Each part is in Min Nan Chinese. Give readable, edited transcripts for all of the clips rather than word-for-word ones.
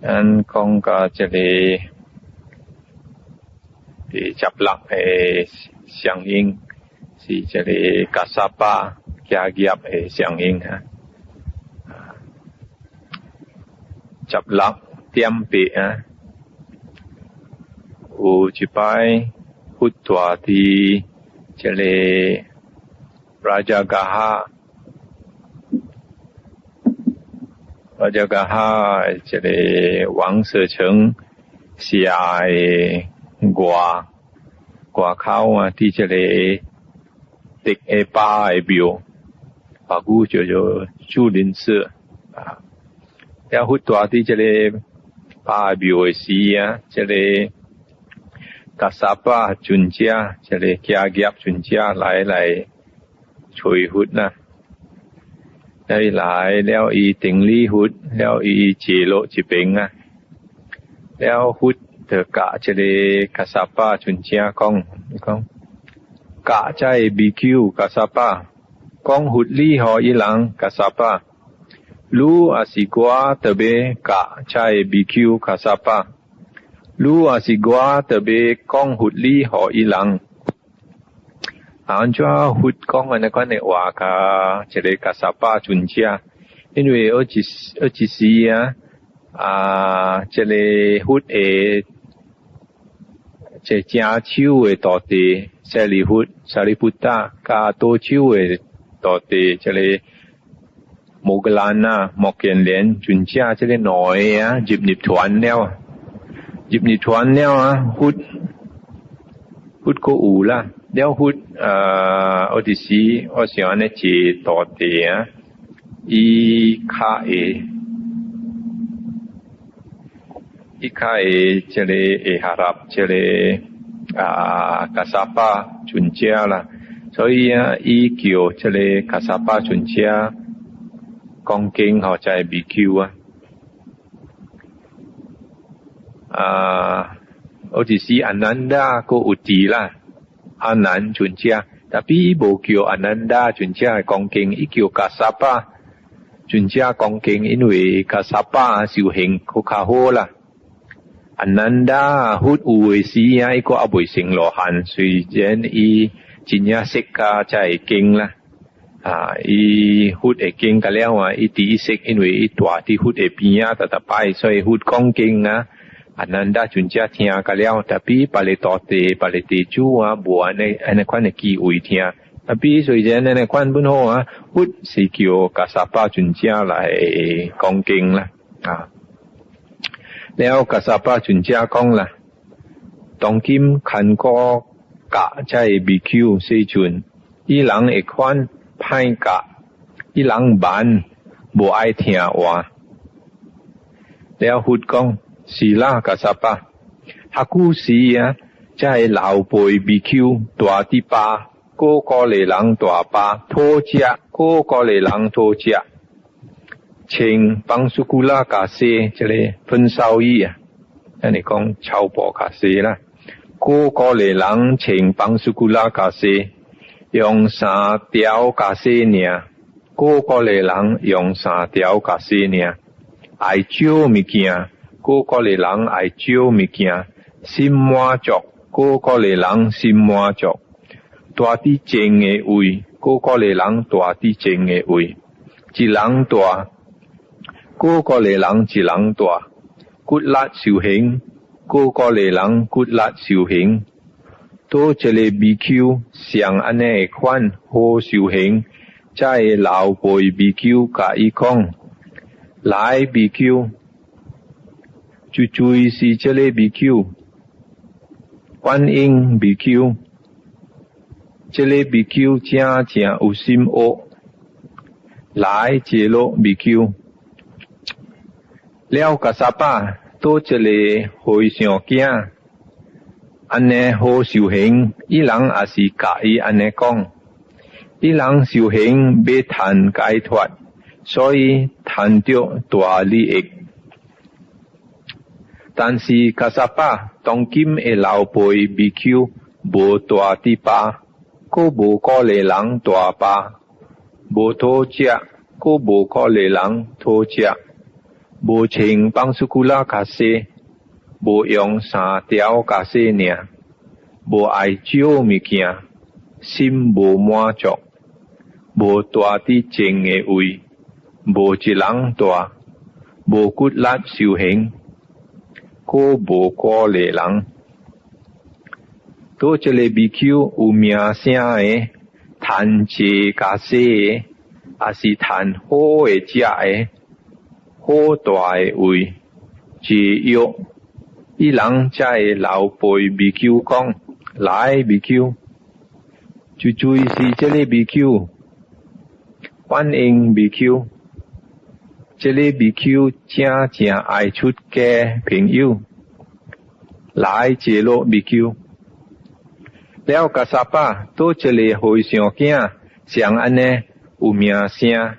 咱講到這个第十六个相應，是這个迦薩巴迦葉的相應啊。16.8啊，有一擺佛住佇這个 Rajagaha。Rajagaha 這个王舍城下的外外口啊，佇這个迪的巴的廟，法語叫做竹林寺啊。了佛住佇這个巴的廟的時啊，這个迦薩巴尊者，這个迦葉尊者來來揣佛啦。了伊來了，伊頂禮佛，了伊坐落一邊啊。了佛就共這个迦薩巴尊者講，伊講，教這个比丘迦薩巴，講佛理予伊人迦薩巴，汝抑是我著欲教這个比丘迦薩巴，汝抑是我著欲講佛理予伊人。按怎佛講按呢款的話，共這个迦薩巴尊者，因為有一有一時啊，啊，這个佛的這正手的徒弟舍利弗、舍利弗達，佮左手的徒弟這个摩訶蘭那、目犍連尊者，這个兩个啊入涅槃了，入涅槃了啊，佛佛閣有啦。了佛啊，有一時我想按呢一個徒弟啊，伊較會，伊較會這个會合合這个啊迦薩巴尊者啦，所以啊，伊叫這个迦薩巴尊者講經予這个比丘啊。啊，有一時阿難達閣有佇啦。阿難尊者，tapi 伊無叫阿難達尊者講經，伊叫迦薩巴尊者講經，因為迦薩巴修行閣較好啦。阿難達佛有的時啊，伊閣猶未成羅漢，雖然伊真正識佮這个經啦，啊，伊佛的經甲了啊，伊佇識，因為伊蹛佇佛的邊仔逐逐擺，所以佛講經啊。阿難達尊者聽甲了，tapi 別个徒弟、別个弟子啊，無按呢按呢款的機會聽。tapi 雖然按呢款本好啊，佛是叫迦薩巴尊者來講經啦，啊。了迦薩巴尊者講啦，當今堪鼓教這个比丘世尊，伊人會款歹教，伊人慢無愛聽話。了佛講。是啦，迦薩巴，較久時啊，這个老輩比丘蹛佇巴，閣鼓勵人蹛巴，討食，閣鼓勵人討食，穿磅蘇古拉袈裟，這个焚燒衣啊，咱會講草布袈裟啦，閣鼓勵人穿磅蘇古拉袈裟，用三條袈裟領，閣鼓勵人用三條袈裟領，愛少物件。閣鼓勵人愛少物件，心滿足；閣鼓勵人心滿足。蹛佇靜的位，閣鼓勵人蹛佇靜的位。一人蹛，閣鼓勵人一人蹛。骨力修行，閣鼓勵人骨力修行。倒一个比丘像按呢个款好修行，這个老輩比丘共伊講：來比丘。就注是這个比丘，觀音比丘，這个比丘真正有心學，來坐落比丘，了迦薩巴倒一个和尚囝，按呢好修行，伊人也是共伊按呢講，伊人修行欲趁解脫，所以趁著大利益。但是迦薩巴當今的老輩比丘無蹛佇巴，閣無鼓勵人蹛巴，無討食，閣無鼓勵人討食，無穿棒蘇古拉袈裟，無用三條袈裟爾，無愛少物件，心無滿足，無蹛佇靜的位，無一人蹛，無骨力修行，閣無鼓勵人。倒這个比丘有名聲的，趁濟袈裟的，抑是趁好的食的，好蹛的位，坐藥，伊人才會老輩比丘講：來比丘，就注意是這个比丘，歡迎比丘，這个比丘正正愛出家朋友，來坐落比丘。了迦薩巴倒一个和尚囝，像按呢有名聲，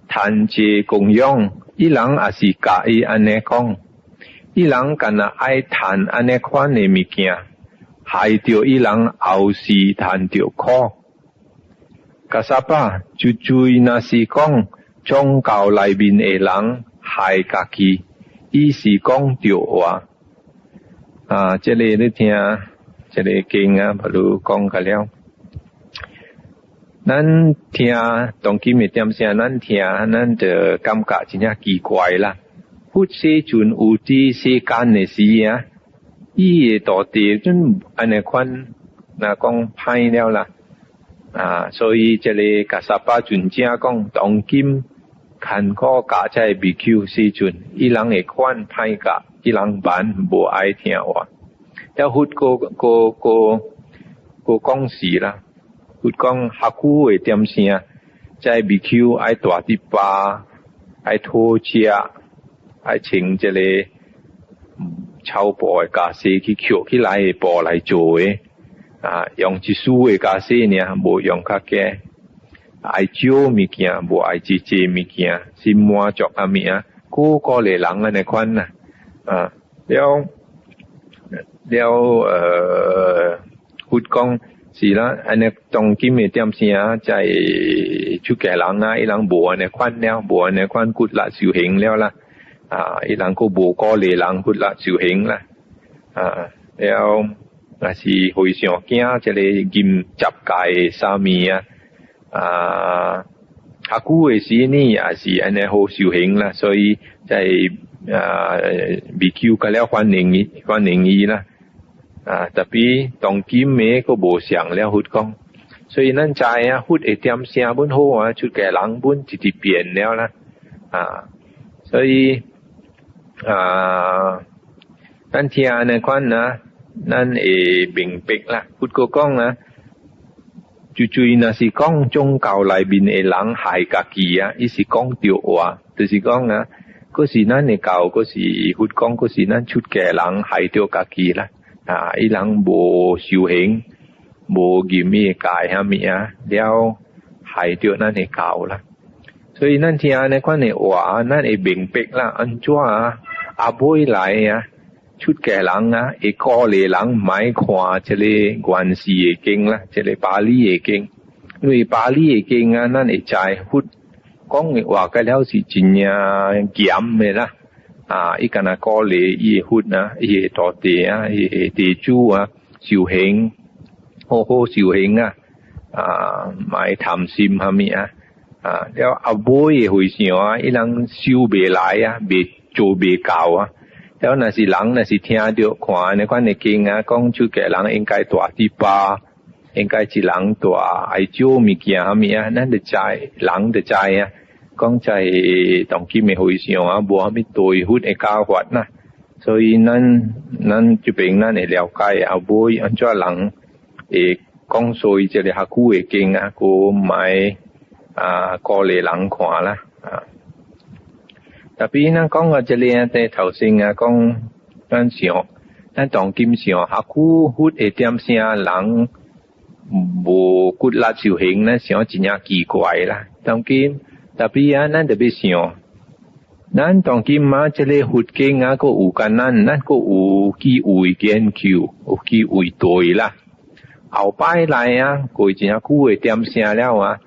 趁濟供養，伊人也是共伊按呢講，伊人干焦愛趁按呢款的物件，害著伊人後世趁著苦。迦薩巴就注意，若是講宗教內面的人害家己，伊是講著話。啊，這个你聽。這个經啊，比如講個了，咱聽當今的點聲，咱聽咱就感覺真正奇怪啦。佛世尊有佇世間的時啊，伊的徒弟陣按呢款，若講歹了啦。啊，所以這个迦薩巴尊者講，當今艱苦教這个比丘世尊，伊人會款歹教，伊人慢無愛聽話。了佛閣閣閣閣講示啦，佛講較久的點聲，這个比丘愛蹛佇巴，愛討食，愛穿這个草布的袈裟去抾起來的布來做的，啊，用一絲的袈裟爾，無用較加，愛少物件，無愛濟濟物件，心滿足啥物啊，閣鼓勵人按呢款啦，啊，了。了，佛講是啦，按呢當今的點聲，在出家人啊，伊人無按呢款了，無按呢款骨力修行了啦，啊，伊人閣無鼓勵人骨力修行啦，啊，了，若是和尚囝這个禁十戒沙彌啊，啊，較久的時呢，也是按呢好修行啦，所以在啊，比丘較了歡迎伊，歡迎伊啦。啊，tapi 當今的閣無相了佛講，所以咱知影佛的點聲本好啊，出家人本一直變了啦。啊，所以啊，咱聽按呢款啊，咱會明白啦。佛閣講啊，就注意若是講宗教內面的人害家己啊，伊是講著話，就是講啊，閣是咱的教，閣是佛講，閣是咱出家人害著家己啦。啊！伊人無修行，無入伊的戒啥物啊，了害著咱的教啦。所以咱聽按呢款的話，咱會明白啦。按怎啊？後尾來啊，出家人啊，會鼓勵人莫看這个原始的經啦，這个巴利的經。因為巴利的經啊，咱會知佛講的話，個了是真正嚴的啦。啊！伊干焦鼓勵伊的佛啊，伊的徒弟啊，伊的弟子啊，修行好好修行啊！啊，莫貪心啥物啊！啊，了後尾的和尚啊，伊人修袂來啊，袂做袂到啊。了若是人若是聽著看按呢款的經啊，講出家人應該蹛佇巴，應該一人蹛，愛少物件啥物啊，咱就知，人就知啊。講在當今的和尚啊，無啥物對佛的教法啦，所以咱咱這邊咱會了解後尾按怎人會講所以這个較久的經啊，閣莫啊鼓勵人看啦啊。Tapi 咱講啊，這个佇頭先啊講，咱想，咱當今想較久佛的點聲人無骨力修行，咱想真正奇怪啦。當今。Tapi 啊，咱特別想，咱當今啊，這个佛經啊，閣有艱難，咱閣有機會研究，有機會對啦。後擺來啊，過真久的點聲了啊，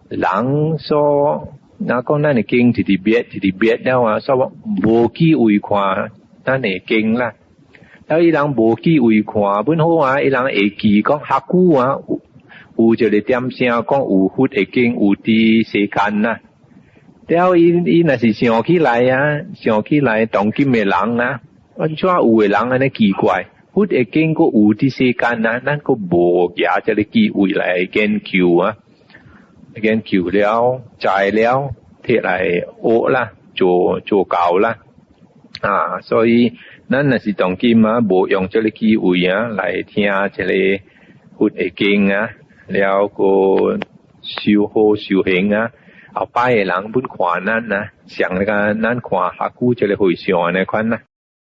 人所若講咱的經一直滅，一直滅了啊，所以無機會看咱的經啦。了伊人無機會看，本好啊，伊人會記講較久啊，有一個點聲講有佛的經有佇世間啦。了伊伊若是想起來啊，想起來當今的人啊，按怎有的人按呢奇怪，佛的經閣有佇世間啊，咱閣無舉這个機會來研究啊，研究了，知了，摕來學啦，做做到啦，啊，所以咱若是當今啊，無用這个機會啊，來聽這个佛的經啊，了閣修好修行啊。後擺的人本看咱啊，像那個咱看較久這个和尚按呢款啦。